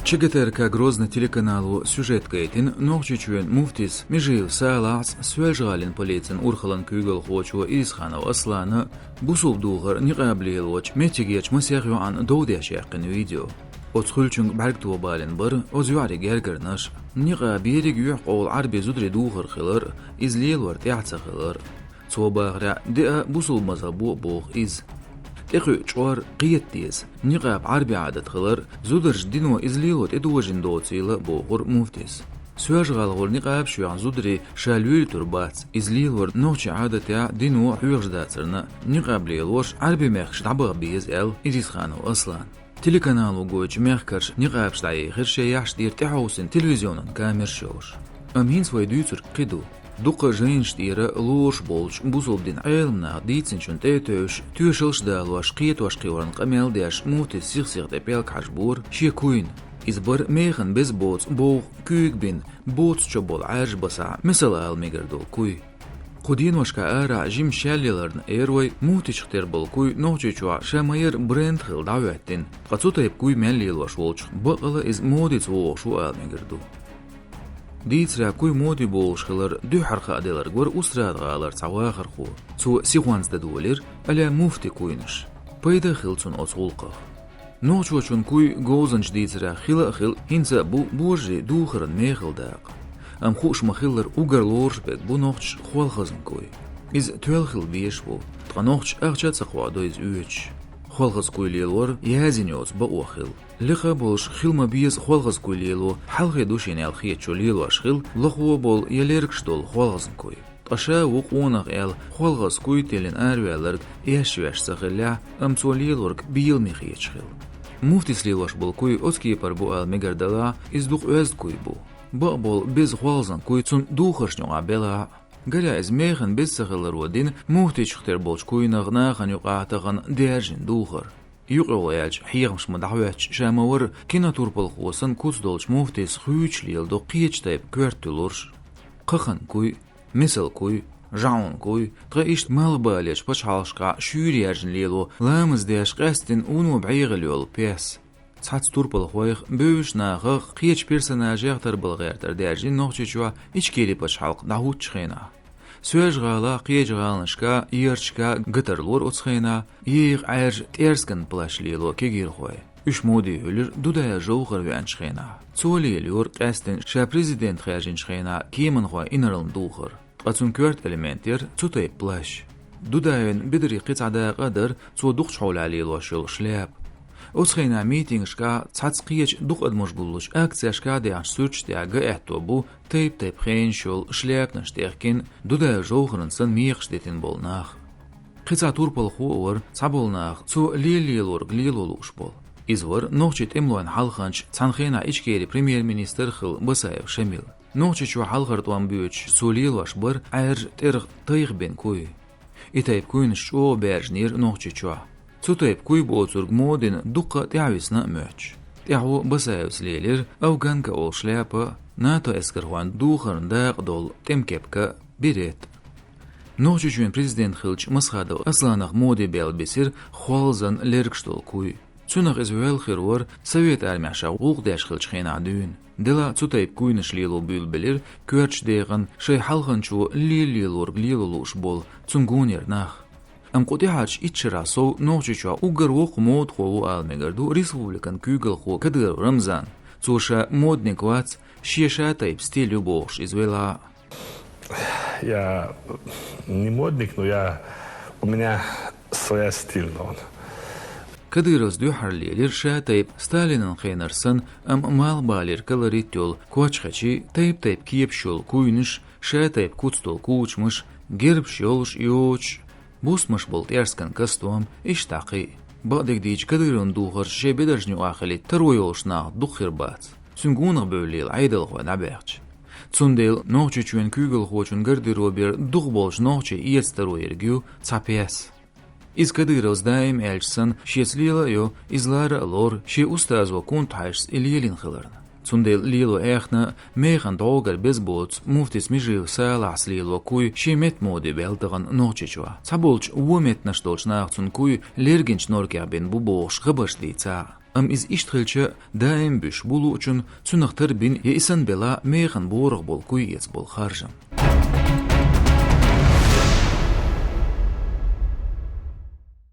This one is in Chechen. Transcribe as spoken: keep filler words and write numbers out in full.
Ч Г Т Р К Грозный телеканало сюжет гайтина Нохчийчоьнан муфтис Межиев Салахьас, Соьлжа-ГӀалин полицин урхаллин куьйгалхочо Ирисханов Аслана, бусулба духар никъаб лелочу меттигерчу масех йоӀана дов деш яьккхина видео. Оцу хуьлучуьнга бӀаьргто балийна бара оцу йоӀарийн гергарнаш. Никъаб ерриг юьхькъовла Ӏаьрбийн зударийн духар хилар, иза лелор тӀаьхьа ца хилар. Цо бахарехь, диъ бусулба мазхӀабо а боху иза. ТӀекхуьу чкъор кхета деза, никъаб Ӏаьрбийн Ӏадат хилар, зударшна дино иза лело тӀедожийна доцийла а бохура муфтис. Соьлжа-ГӀалахула никъабаш йоьхна зударий ша лелийтур бац, иза лелор нохчийн Ӏадатехь а, дино а хьоьхуш дацарна, никъаб лелош Ӏаьрбийн мехкашка дӀабаха беза аьлла Ирисханов Аслана. Телеканало гойтучу мехкарша никъабаш дӀаехира шайн яххьаш тӀера тӀехьовсийна телевизионан камераш йолуш. Амма хӀинца вай дуьйцург кхин ду. Дуккха а жайнаш тӀера лоруш болчу бусулба динан Ӏеламнаха дийцинчунна тӀе а тевжаш, тоьшаллаш а далош, кхетош кхиорна къамел а деш, муфтис сих-сиха тӀе пӀелг хьажабора шен куйна. Иза бара механа беза боцу бовха куьйга бина, боцу чо болу Ӏаьржа басахь мисал ала мегар долу куй. Кху деношкахь арахь жимма шелъяларна эр вай, муфтичух тера болу куй Нохчийчохь ша ма-ярра бренд хилла дӀахӀоьттина, ткъа цу тайпа куй мел лелош волчух баккъала иза модица вогӀуш ву ала мегар ду. Дийцарехь, куй моди богӀуш хилар дуьххьара хааделларг вара Устрада-ГӀалара цхьа вахархо. Цо сихонца дан долийра аля муфти куйнаш. Пайда а хилла цунна оцу гӀуллакхах. Нохчочун куй говзанча дийцарехь хилла а хилла, хӀинца а бу божарийн духаран мехала дакъа. Амма хууш ма-хиллара, уггар лоруш берг бу нохчаша холхазан куй. Иза тоьлла хила безаш бу, ткъа нохчаша ахча а ца кхоадо иза оьцуш. Холхазан куй лелор язйина йоцу бакъо хилла. Лекха а болуш, хила ма-безза холхазан куй лело хьалхе ду шена аьлла хетачо лелош хилла лохо а болу я лергаш долу холхазан куй. Ткъа ша ву къонах аьлла, холхазан куй тиллина араваьлларг эшна веш ца хиллехь, амма цо лелорг беламе хеташ хилла. Муфтис лелош болу куй оцу кепара бу ала мегар далахь, иза дукха оьзда куй бу. Бакъболу беза холхазан куй цунна духаршна юкъахь белахь а. Гарехь, иза механа беза ца хиларо дина муфтичух тера болчу куйнах нахана юкъахь тахана даьржина духар. Юкъа-йолу аьлча, хьехамаш ма дӀахӀоьттуш ша ма-варра, кинотурпалхо санна куц долчу муфтис хуьйцуш леладо кхечу тайпа коьрта туьллурш. Кхахана куй, мисал куй, жаӀун куй, ткъа иштта малхбалерчу пачхьалкхашкахь шуьйра яьржина лело, ламаз деш къаьсттина вуно бӀегӀийла йолу пес. Цхьацца турпалхойх, бевзачу нахах, кхечу персонажех тарбала гӀертар даьржина Нохчийчохь Ичкери пачхьалкх дӀахӀуттучу хенахь. Соьлжа-ГӀалахь, кхечу гӀаланашкахь, ярташкахь гатар лора оцу хенахь, еха Ӏаьржа тӀерскан плащ лело кегийрхой. Уьш моди хуьлира Дудаев Жовхар веанчу хенахь. Цо лелайора къаьсттина ша президент хаьржинчу хенахь кеманхойн инарлина духар. Ткъа цуьнан коьрта элемент яра цу тайпа плащ. Дудаевн бедарийн кхин цхьа дакъа а дара цо дукхачу хьолехь лелош йолу шляпа. Оцу хенахь митингашкахь, цхьацца кхечу дукха адамаш гуллучу акцешкахь даьхначу суьрташ тӀехь ган аьтто бу тайп-тайпа хенаш йолу шляпанаш тӀехкина, Дудаев Жовхарна санна мехаш дитина болу нах. Кхин цхьа турпалхо а вара цхьаболу нах, цо лела лелорг лело лууш болу. Иза вара нохчийн тӀемалойн хьалханча, цхьана хенахь Ичкерин премьер-министр а хилла Басаев Шамил. Нохчийчохь хьалхара тӀом боьдуш цо лелош бара Ӏаьржа тӀерах тайха бина куй. И тайпа куйнаш чӀогӀа баьржинера Нохчийчохь. Цу тайпа куй боцург модина дуккха а тӀаьхьависина а моьттуш. ТӀаьхьо Басаевс лелира афганка олу шляпа, НАТО эскархойн духарна дакъа долу тӀемкепка, берет. Нохчийчоьнан президент хиллачу Масхадов Асланах моди белла бисира холхазан лергаш долу куй. Цунах иза ваьлла хир вара Совет Армехь ша гӀуллакх деш хиллачу хенахь дуьйна. Делахь а цу тайпа куйнаш лело буьйлабелира коьртачу декъана шайн хьалханчо лела лелорг лело лууш болу цуьнан гонера нах. Амма кху тӀаьхьарчу итт шарахь сов Нохчийчохь уггар воккха модахо ву ала мегар ду республикан куьйгалхо Кадыров Рамзан. Цо ша модник вац, шен ша тайпа стиль ю бохуш иза велахь а. Я не модник, но я, у меня своя стиль, но он. Кадыровс дуьххьара лелира ша тайпа Сталинан хенара санна, амма малхбалера колорит йолу кочхачий, тайп-тайпа кепаш йолу куйнаш, ша тайпа куц долу кучамаш, гербаш йолуш, йоцуш, бустамаш болу тӀерскан костюм, иштта кхин а. Бакъдерг дийцича, Кадыровн духарш шайн бедаршна юкъахь хилийта таро йолуш нах дукха хир бац, цуьнан гонах бевллийла Ӏедалхой дӀабаьхча. Цундела Нохчийчоьнан куьйгалхочун гардеробера дукхахболчу нохчийн эца таро ерг ю цхьа пес. Иза Кадыровс даим аьлча санна, шеца лела а йо, иза лара а лору, шен устазо кунтхьажас и лелийна хиларна. Цундела лело аьхна а, механа дӀогара беза боцу муфтис Межиев Салахьас лело куй шен меттан моди баьлла тахана Нохчийчохь. Цхьаболчу вон меттанаш долчу наха цуьнан куй лергинчу норкех бина бу бохуш хабарш дийцахь а. Амма иза иштта хилча, даим буьш бу луучун, цунах тарбина я и санна бела механа борагӀа болу куй эца болу харжам.